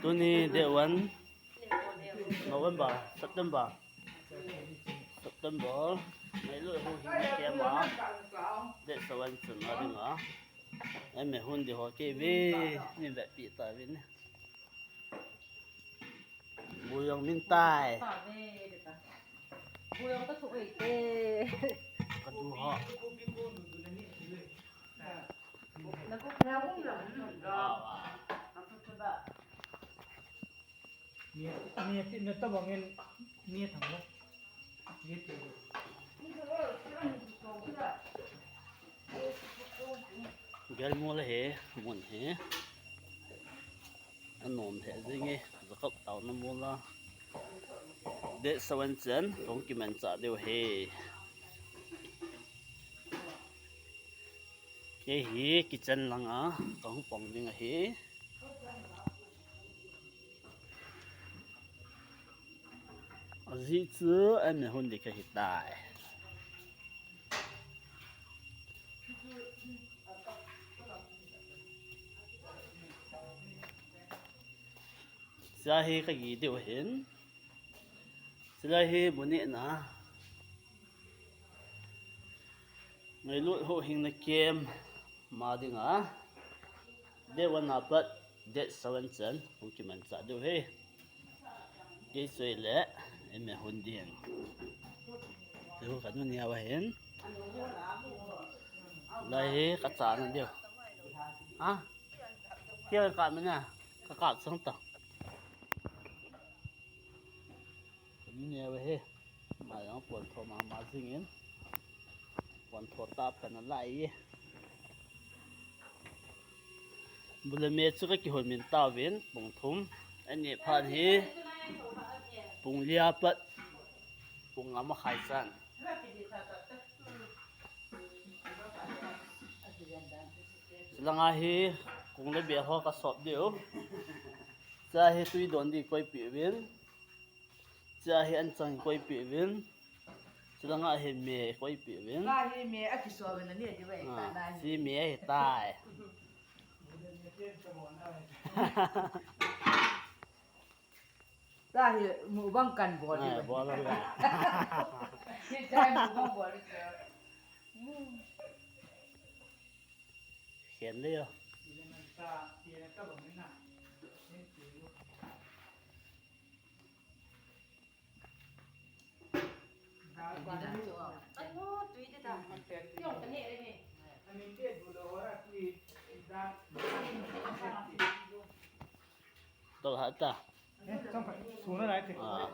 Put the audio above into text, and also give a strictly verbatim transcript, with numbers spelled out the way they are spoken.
Tuni date one November, September. September. Ngailut Houhing camp a date seven chun a dinga. Em, me hun di ho kei ve, mi vetpi ta vin. Bu jong min tai. Bu jong ka thu ei te. Ka du ho. Ni, ni, ni tabang in, ni thang lo. Ni tu. Gel mol he, mun he. Anom he jing e, Jacob taona mol a. Date seven chan, kong kimanchah diu he. Kei hi kitchen langa kahung pang ding ahi. Ajeh chu, em, me hun di kahi tai. Sia hi ka gi diu hin. Sila hi bu nehna. Ngailut Houhing na camp ma dinga. Date one a pat date seven chan hung kimanchah diu he. Kei soi le, em, me hun ding. Te hu ka nu nia va hin. Lai hi ka cha na diu. Ha? Kia ka kap na, ka kap sang ta. Ka nu nia va he. Ma jong pon tho ma ma jing in. Pon tho ta phen a lai e. Bu le me chu ka kihon min tauvin, pung thum. Ani phan hi, pung li a pat, pung nga makhai chan. Chulanga hi, kung le bel ho ka sop diu. Cha hi tui don di koipi uvin. Cha hi an chang koipi uvin. Chulanga hi me koipi uvin. Ka hi me a kiso uvin ani di vai. Ah, ta na hi. Si me hi tai. Ta hi mukbang kan bol di. Ah, vai. Bol di vai. Hi ta hi mukbang bol di. Hmm. Khen le yo. Tol ha ta. Eh, chang phai, suna lai te. Ah.